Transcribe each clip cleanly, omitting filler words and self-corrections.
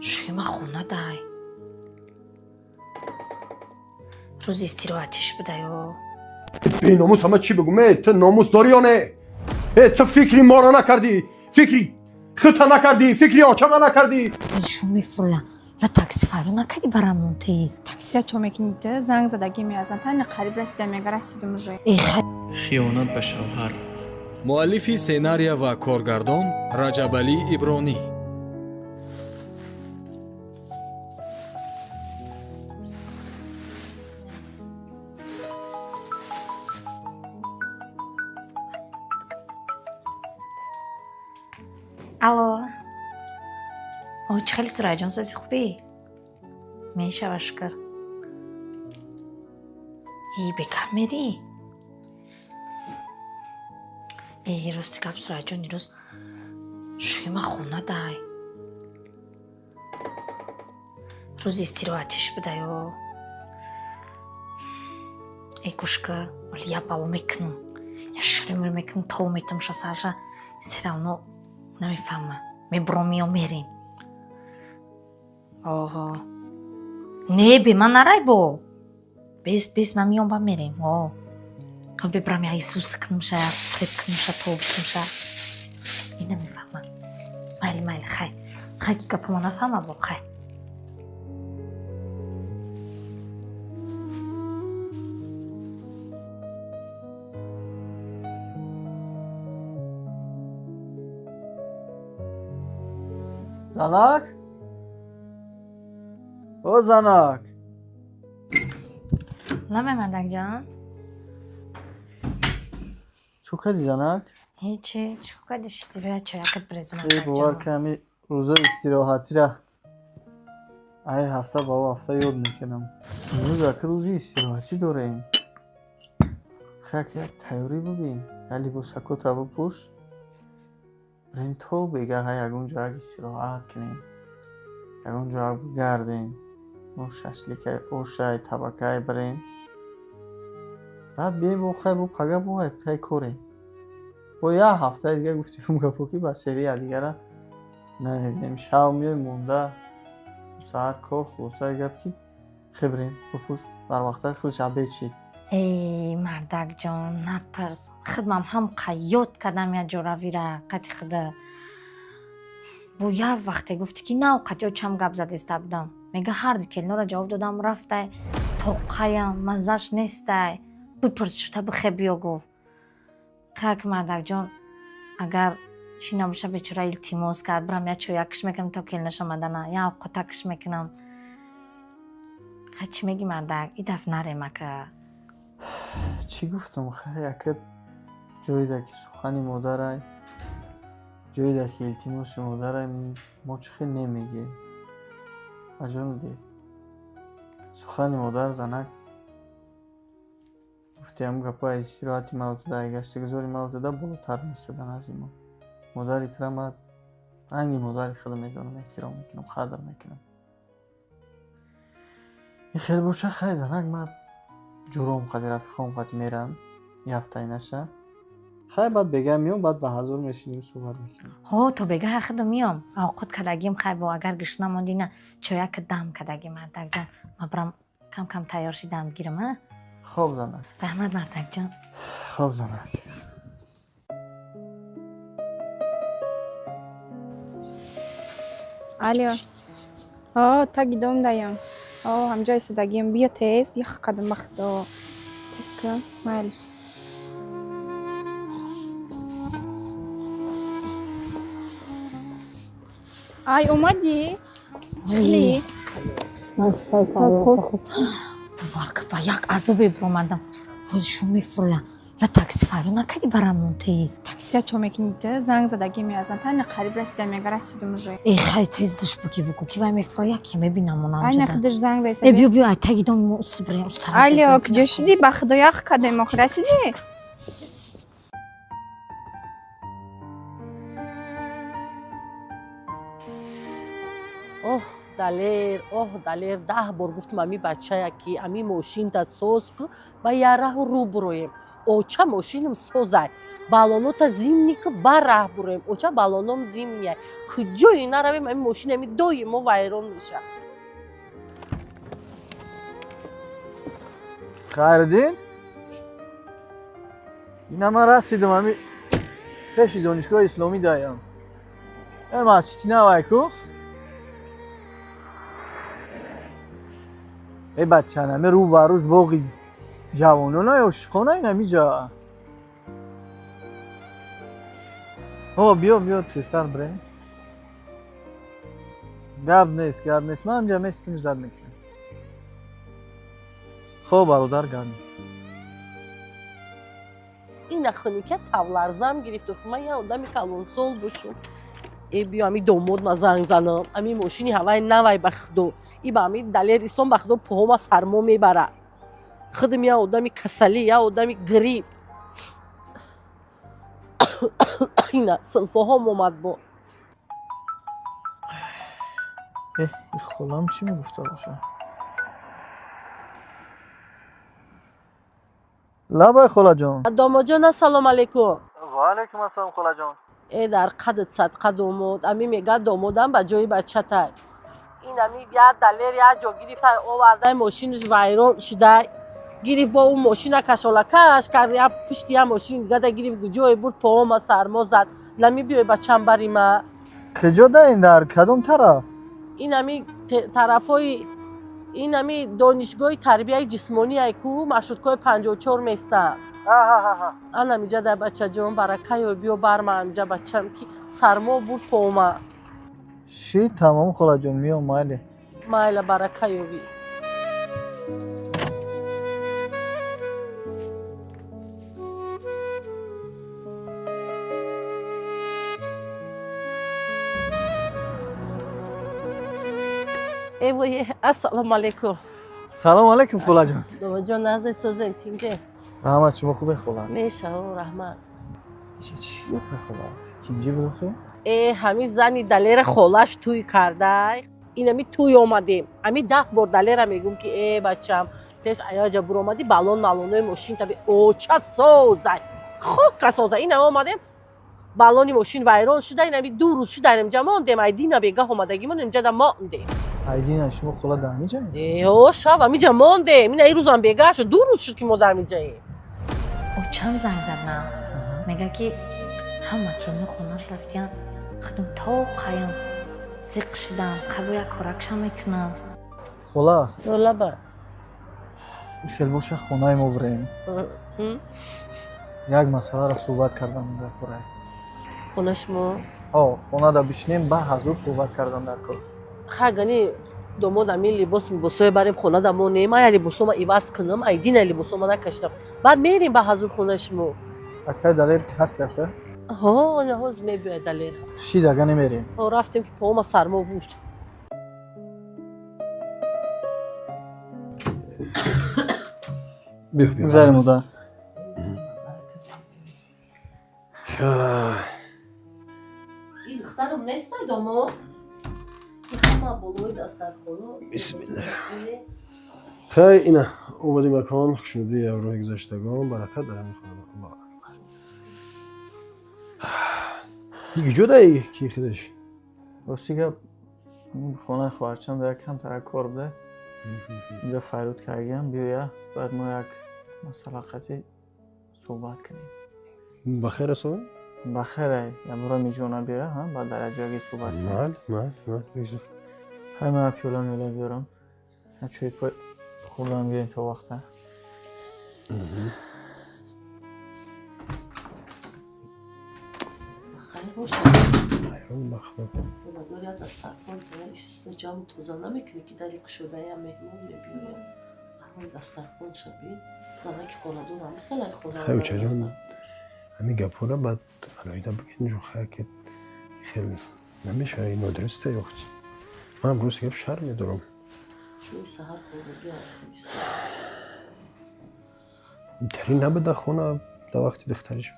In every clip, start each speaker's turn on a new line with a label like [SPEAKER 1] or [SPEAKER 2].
[SPEAKER 1] Шӯима хона дай. Рӯзи истироҳатиш будаё.
[SPEAKER 2] Беномус, ҳама чӣ бигум? Э, ту номус дорӣ ё не? Э, ту фикри моро накардӣ, фикри худта накардӣ, фикри очама накардӣ.
[SPEAKER 1] Шу мефурӯям. Я такси фарёд накардӣ барамон тез?
[SPEAKER 3] Таксира чо мекунӣ ту? Занг задагӣ меазан. Тани қариб расида, мега расидум уже.
[SPEAKER 1] Э, хай.
[SPEAKER 4] Хиёнат ба шавҳар.
[SPEAKER 5] Муаллифи сценария ва коргардон Раҷабалӣ Ибронӣ.
[SPEAKER 1] Алло. О, чӣ хеле, Сурайҷон, сози хубӣ? Мешава, шукр. И бекам мерӣ? Э, рости гап, Сурайҷон, ирӯз шӯима хона дай. Рӯзи истироҳатиш будаё. Э, гӯш кӣ, вале я бало мекунам. Я шӯрӣ мӯрӣ мекунам, тов метам шасаша. Все равно намефаҳма. Мебуром, меом, мерем. Оҳо. Не, бе ман нарай бо. Бес, бес, ман меом, ба мерем. О. Бибрам, я Исус кунумша, хлеб кунумша, тов кунумша. Ин намефаҳма. Майли, майли, хай. Хай, ки гапома нафаҳма бо, хай.
[SPEAKER 6] Занак, о занак.
[SPEAKER 1] Лабай, мардакҷон.
[SPEAKER 6] Чӯ кардӣ, занак?
[SPEAKER 1] Ҳечи, чӣ кардӣ, шити? Бия, чоякат брезам.
[SPEAKER 6] Эй, бовар ки, ҳами рӯзои истироҳатира ай ҳафта ба ҳафта ёд мекунам. Имрӯз ака рӯзи истироҳатӣ дорем. Хак, як тайёрӣ бубин, я либосакота бипӯш, бирем то бегаҳа ягон ҷо як истироҳат кунем, ягон ҷо як бигардем, мо шашликай, ошай, табакай бирем, баъд бием, бо хай, бо пага бо пай корем. Бо як ҳафтаи дига гуфтем гапо ки ба серия дигара намебинем. Шав меои, монда саҳар кор. Хулосаи гап ки хебрем, бипӯш, барвақта худш обед шид.
[SPEAKER 1] Эй, мардакҷон, напарс. Хидмам ҳам ёд кардам я ҷоравира қати худа. Бо як вақте гуфтӣ ки нав қати очам гап задеста будам. Мега ҳар ду келинора ҷавоб додам, рафтай, тоқаям, маззаш нестай. Бипурс шута бихе биё гуфт. Как, мардакҷон, агар чӣ набоша, бечора илтимос кард, бирам я чоякш мекунам то келинаш омадана, я овқотакш мекунам. Хай, чӣ мегӣ, мардак, и даф нарем ака.
[SPEAKER 6] Чӣ гуфтам? Хай, ака, ҷойда ки сухани модарай, ҷойда ки илтимоси модарай, мо чӣ хел немегӯем? Аҷону дил, сухани модар, занак, гуфти ҳам гапо аз истироҳати мавтуда, ай гаштагузори мавтуда болотар месада назди мо. Модари тира ма ранги модари худо медонам, эҳтиром мекунам, қадр мекунам. Ин хел боша, хай, занак, ма ҷуром қади, рафиқом қади мерам ҳафтаи наша. Хай, баъд бега меом, баъд ба ҳазур мешинем, суҳбат мекунем.
[SPEAKER 1] Ҳо, то бегаҳа худо меом. Овқот кардагим, хай, бо агар гушна мондӣ, на, чояка дам кардагим, мардакҷон. Ма бирам, кам кам тайёр шидам гирам, а?
[SPEAKER 6] Хоб, занак.
[SPEAKER 1] Раҳмат, мардакҷон.
[SPEAKER 6] Хоб, занак.
[SPEAKER 3] Алло. О, таги дом даям. О, ҳамҷо истодагием. Биё тез, ях кардам, ба худо. Тез кун, майлиш. Ай, омадӣ? Чихли?
[SPEAKER 1] Бовар ки, ба як азобе биромадам. Бози шу мефурӯям. Я такси фарёд накардӣ барамон тез?
[SPEAKER 3] Таксира чо мекунӣ ту? Занг задагӣ меазан. Тани қариб расида, мега расидум уже.
[SPEAKER 1] Э, хай, тезш буги, бугу ки вай мефурӯя, ки мебинам.
[SPEAKER 3] Ай, на,
[SPEAKER 1] онамҷода.
[SPEAKER 3] худаш занг
[SPEAKER 1] Э,
[SPEAKER 3] заиста.
[SPEAKER 1] биё, биё, ай таги дом мо усти бирем, устара.
[SPEAKER 3] Алло, куҷо шудӣ? Ба худо, ях кардем охир, расидӣ?
[SPEAKER 7] Оҳ, Далер, оҳ, Далер, 10 бор гуфтум, ами бачая ки ами мошинта соз ку, ба яраҳу рӯ буроем. Оча мошинам созай. Балонота зимника ба раҳ буроем. Оча балоном зимния. Куҷое наравем, ами мошин ами доимо вайрон меша.
[SPEAKER 6] Хайриддин, ина ман расидам, ами пеши донишгоҳи исломӣ даям. Э масҷиди навай ку? Э бача, нами рӯ ба рӯз боғи ҷавонона ошиқона инамиҷа. О, биё, биё, тезтар бирем. Гап нест, гап нест. Ман ҳамҷа местим, ждать мекунам. Хоб, бародар, гап нест.
[SPEAKER 7] Ина хуника тавларзам гирифт. Ман я одами калонсол бошум. Э биё, ами домод ма занг занам. Ами мошини ҳавай навай, ба худо. И ба ами Далер Ислом, ба худо, поҳома сармо мебара. Худам я одами касалӣ, я одами грипп. Ина силфоҳом омад бо.
[SPEAKER 6] Э, холам чӣ мегуфта боша? Лабай, холаҷон.
[SPEAKER 7] Домодҷон, ассалому алайкум.
[SPEAKER 6] Ва алайкум ассалом, холаҷон.
[SPEAKER 7] Э дар қадат садқа, домод. Ами мега домодам ба ҷои бачатай. Ин ами я Далер я ҷо гирифтай овардай, мошинаш вайрон шудай. Гирифт бо ӯ мошина кашола каш кард, я пушти я мошин дигада гирифт, гуҷое бурд, поҳома сармо зад. Нами биёй бачам бари ма.
[SPEAKER 6] Куҷо даин, дар кадом тараф?
[SPEAKER 7] Ин ами тарафҳои ин ами донишгоҳи тарбияи ҷисмонӣ ай ку, маршруткаҳои 54 местанд. Анамиҷа дар, бачаҷон, баракаё, биё барма амиҷа, бачам, ки сармо бурд пома.
[SPEAKER 6] Ши, тамом, холаҷон, миём, майли.
[SPEAKER 7] Майла, баракаёвӣ. Эвой, ассалому алайкум.
[SPEAKER 6] Салом алайкум, холаҷон.
[SPEAKER 7] Домодҷон, назай созен, тинҷе?
[SPEAKER 6] Раҳмат, шумо хубе, хола?
[SPEAKER 7] Мешао, раҳмат.
[SPEAKER 6] Чӣ гапе, хола? Тинҷӣ буд охи?
[SPEAKER 7] Э, ҳами зани Далера холаш тӯй кардай. Инами тӯй омадем. Ами 10 бор Далера мегӯм, ки э бачам, пеш аяҷа буромадӣ, балон малонои мошин таби оча созай. Хока созай. Ина омадем, балони мошин вайрон шуда, инами 2 рӯз шуда инамҷа мондем. Айдина бегаҳ омадагимон инҷа мондем.
[SPEAKER 6] Айдина шумо, хола, дар ҳамиҷа?
[SPEAKER 7] Э, шаб ҳамиҷа мондем. Ина ирӯзам бегаҳ шуд, 2 рӯз шуд, ки мо дар ҳамиҷаем.
[SPEAKER 1] Очам занг зад ман. Мега ки ҳама келину хонаш рафтиян, худам то қаям зиқ шидам, қабу як коракша мекунам.
[SPEAKER 6] Хола,
[SPEAKER 7] Лаба.
[SPEAKER 6] хел боша, хонаи мо бирем. Як масъаларо суҳбат кардам дар кора.
[SPEAKER 7] Хона шумо?
[SPEAKER 6] О, хонада бишинем, ба ҳазур суҳбат кардам дар кор.
[SPEAKER 7] Хагани домод, ами либос либосое барем, хонада мо не, ман я либосома иваз кунам, айдина либосома накашидам. Баъд мерем ба ҳазур хонаи шумо.
[SPEAKER 6] Акай Далер ҳаст ахе?
[SPEAKER 7] Ҳо, ҳоз мебиёяд Далер.
[SPEAKER 6] Шид, ага немерем.
[SPEAKER 7] Ҳо, рафтем, ки поҳома сармо бурд.
[SPEAKER 2] Биё, биё.
[SPEAKER 6] Гузарем, модар.
[SPEAKER 7] Ин духтарам нестай, домод? Ҳама болои дастархоно.
[SPEAKER 2] Бисмилла. Хай, ина омадем макон, хушнудии авроҳи гузаштагон, баракат дар ҳамин хонадон. Аллоҳу акбар. Ҷо даи ки худаш?
[SPEAKER 6] Рости гап, хонаи хоҳарчам дар як камтара кор буда. Инҷа файруд кардагиам, биёя, бояд мо як масъала қатъи суҳбат кунем.
[SPEAKER 2] Бахайр аст?
[SPEAKER 6] Бахайр ай, ябора миҷона биёя, ҳа, баъд дар як ҷояги суҳбат кунем.
[SPEAKER 2] Мал, мал, мал, бигзор.
[SPEAKER 6] Хай, ман пиёла миёла биёрам. Я чой пой хӯрдам биёем то вақта.
[SPEAKER 7] Хайр боша.
[SPEAKER 2] Ҳайрон, ба Худо.
[SPEAKER 7] Хонадор я дастархон то иста ҷамъ тоза намекунӣ, ки дари кушодаям меҳмон мебиёяд. Ҳамон дастархон шабид. Занаки хонадор ҳам хеле хона.
[SPEAKER 2] Хай, учаҷон, ҳамин гапҳоро баъд алоҳида бигин, хай, ки хел намешава, ин нодурусте ё чӣ? Ман рости гап шарм медорам.
[SPEAKER 7] Чӯи саҳар хӯрдагӣ.
[SPEAKER 2] Дари набуда хона дар вақти духтариш.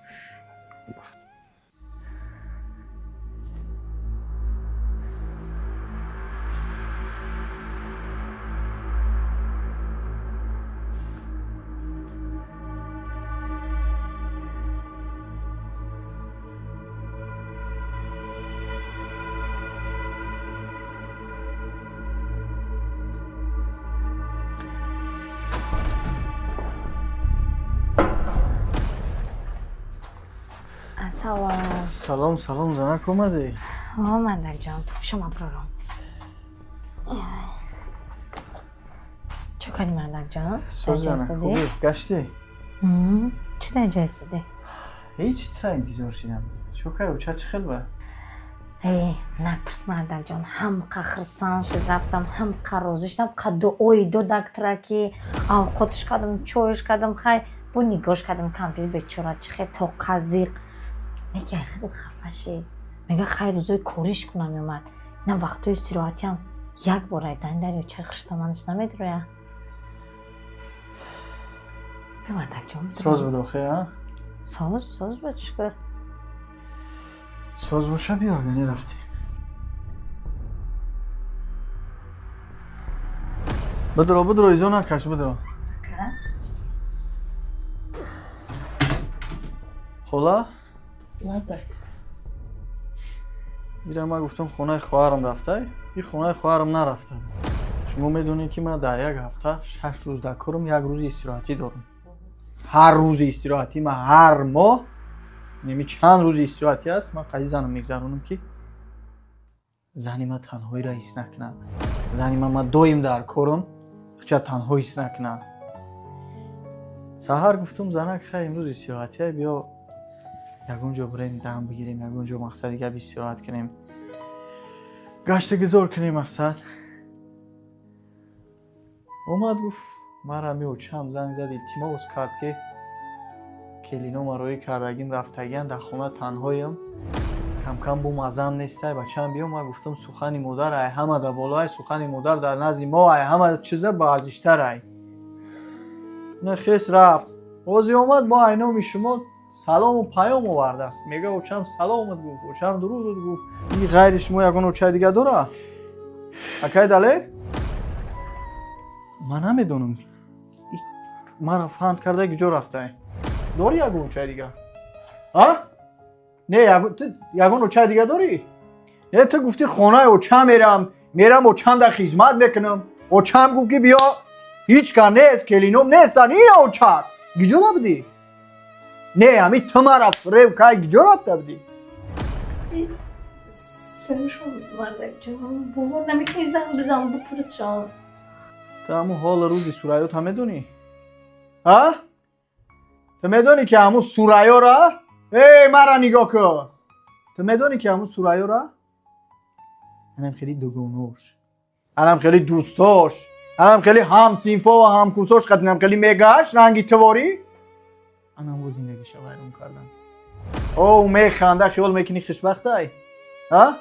[SPEAKER 1] Салом.
[SPEAKER 6] Салом, салом, занак омадӣ?
[SPEAKER 1] О, мардакҷон, шумо брором. Чо кардӣ, мардакҷон?
[SPEAKER 6] Соз, занак, хубӣ? Гаштӣ?
[SPEAKER 1] Чӣ дар ҷой истоди?
[SPEAKER 6] Ҳеҷ, тра интизор шидам. Чо кай, оча чӣ хел ба?
[SPEAKER 1] Э, напурс, мардакҷон, ҳамқа хирсан шид рафтам, ҳамқа розӣ шудам, қа дуои додак тра ки авқотш кардам, чойш кардам, хай бо нигоҳш кардам, кампир бечора чӣ хел тоқа зиқ. Неки ай худат хафа шид. Мега хай рӯзои кориш кунам меомад. На вақтҳои истироҳатиам як бор айдан дарё чай хуштоманаш намедроя. Бе, мардакҷон.
[SPEAKER 6] Соз буд охе, а?
[SPEAKER 1] Соз, соз буд, шукр.
[SPEAKER 6] Соз боша, биё, агане рафтем. Бидро, бидро, изо накаш, бидро. Хола?
[SPEAKER 7] Лаббай.
[SPEAKER 6] Ира ман гуфтам хонаи хоҳарам рафтай, и хонаи хоҳарам нарафтам. Шумо медонед, ки ман дар як ҳафта 6 рӯз дар корам, як рӯзи истироҳатӣ дорам. Ҳар рӯзи истироҳатӣ ман ҳар моҳ неми чанд рӯзи истироҳатӣ аст, ман қади занам мегзаронам, ки зани ман танҳоиро ҳис накунад. Зани ман доим дар корам, хуча танҳо ҳис накунад. Саҳар гуфтум: занак, хай, имрӯз истироҳатия, биё ягон ҷо бирем, дам бигирем, ягон ҷо, мақсади гап, истироҳат кунем, гаштагузор кунем. Мақсад омад, гуфт: мара ми очам занг зад, илтимос кард, ки келино мароӣ кардагим, рафтагиан, дар хона танҳоям, камкам бо мазам нестай, бачаам биё. Ман гуфтам: сухани модар ай ҳама да болоай, сухани модар дар назди мо ай ҳама чиза баарзиштар ай. На хес рафт, бози омад, бо ай номи шумо салому паём овардааст. Мега: очам саломат гуфт, очам дурудат гуфт. И ғайри шумо ягон очаи дига дора, акай Далер? Ман намедонам, мара фанд карда куҷо рафтай. Дорӣ ягон очаи дига, а? Не, ягон очаи дига дорӣ? Не, ту гуфтӣ хонаи очам мерам, мерам, очам дар хизмат мекунам, очам гуфт, ки биё, ҳеҷ ка нест, келином нестан, ина очат. Куҷо набудӣ? Не, ҳами ту мара фиреб кай, куҷо рафта будӣ?
[SPEAKER 1] Суюшон, мардакҷон, бовар намекунӣ, занг бизан, бипурсшон.
[SPEAKER 6] Ту ҳамун ҳоли рӯзи Сурайё та медонӣ, а? Ту медонӣ, ки ҳамун Сурайёра, эй, мара нигоҳ кун, ту медонӣ, ки ҳамун Сурайёра анам хеле дугонош, анам хеле дӯстош, анам хеле ҳамсинфо ва ҳамкурсош қадинам хеле мегашт, ранги тиворӣ анам бо зиндагиша вайрон кардан. О, механда, хиёл мекунӣ хушбахтай, а?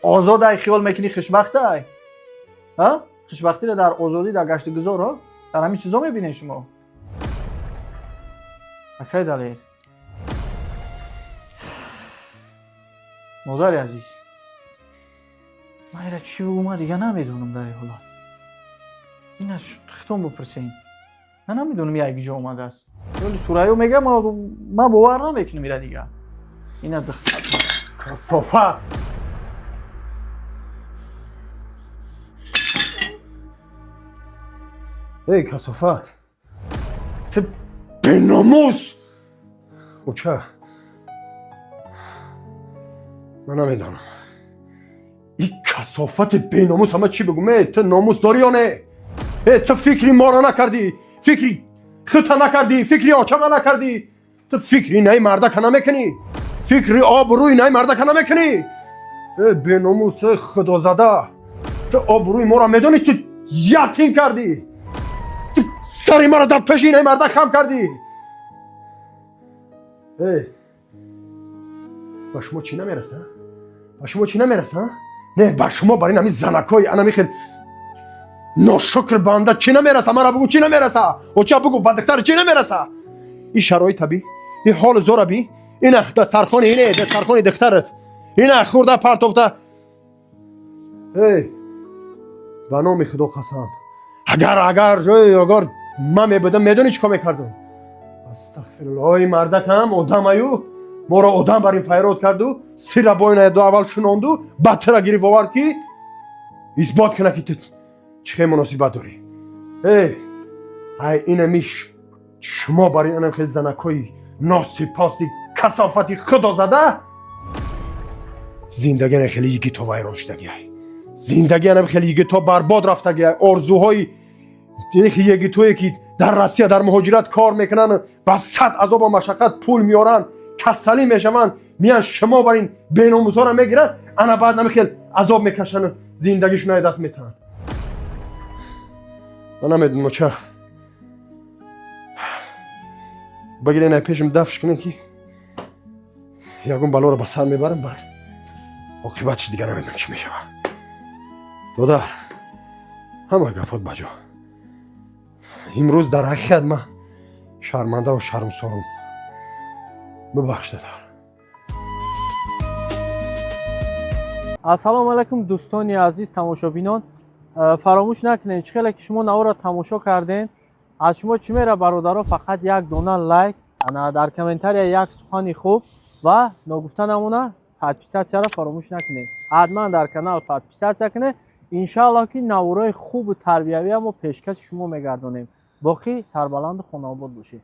[SPEAKER 6] Озодай, хиёл мекунӣ хушбахтай, а? Хушбахтиро дар озодӣ, дар гаштугузор, дар ҳамин чизо мебинед шумо, акай Далер? Модари азиз, ман ира чӣ бигӯ, ман дига намедонам. Дар ин ҳолат ин аз хитон бипурсем, ман намедонам як ҷо омадааст. Вале Сурайё мега, ман бовар намекунам ира дига, ина духтар.
[SPEAKER 2] Касофат! Эй, касофат! Ту беномус! Оча. Ман намедонам. Ин касофати беномус ҳама чӣ бигӯм? Э, ту номус дорӣ ё не? Э, ту фикри моро накардӣ, фикри хута накардӣ, фикри очама накардӣ. Ту фикри наи мардака намекунӣ. Фикри обрӯи наи мардака намекунӣ. Э, беномус, э, худозада. Ту обрӯи моро медонӣ, ту ятим кардӣ. Ту сари маро дар пеши инаи мардак хам кардӣ. Эй, ба шумо чӣ намераса? Ба шумо чӣ намераса? Не, ба шумо бар ин ҳамин занакҳои анами хел ношукр банда чӣ намераса? Мара бугӯ, чӣ намераса? Оча, бугӯ, ба духтар чӣ намераса? Ин шароита би, ин ҳолу зора би, ина дастархони, ине дастархони духтарат, ина хӯрда партофта. Эй, ба номи Худо қасам, агар эй, агар ман мебудам, медонӣ чӣ кор мекардам? Астағфирулло, ой, мардакам одамаю, моро одам бар ин файрод карду, сира боина ду аввал шунонду, баъд тура гирифт овард, ки исбот кунад, ки ту чӣ хел муносибат дорӣ. Эй, ай, инами шумо бар ин анам хел занакҳои носипоси. Касофати худозада. Зиндагӣ ана хеле йигито вайрон шудагиай, зиндагӣ ана хеле йигито барбод рафтагиай. Орзуҳои йигитое, ки дар Россия дар муҳоҷират кор мекунанд, ба сад азобу машаққат пул меоранд, касалӣ мешаванд, миян, шумо бар ин беномусҳоро мегиранд, ана баъд намихел азоб мекашанд, зиндагишона даст метаҳанд. Ман намедонам, ча багирен, ай пешам дафш кунем, ки ягон балоро ба сар мебарам, баъд оқибатш дига намедонам чӣ мешавад. Додар, ҳама гапот баҷо. Имрӯз дар ҳақиқат ман шармандаву шармсорам. Бибахш, додар.
[SPEAKER 6] Ассалому алайкум, дӯстони азиз, тамошобинон. Фаромӯш накунед, чӣ хеле ки шумо наворро тамошо кардем, аз шумо чӣ мера, бародаро? Фақат як дона лайк, ана дар комментария як сухани хуб ва ногуфта намона, подписаться ро фаромӯш накунед. Ҳатман дар канал подписаться кунед. Иншааллоҳ, ки наворои хубу тарбиявия мо пешкаши шумо мегардонем. Боқӣ сарбаланду хонаобод бошед.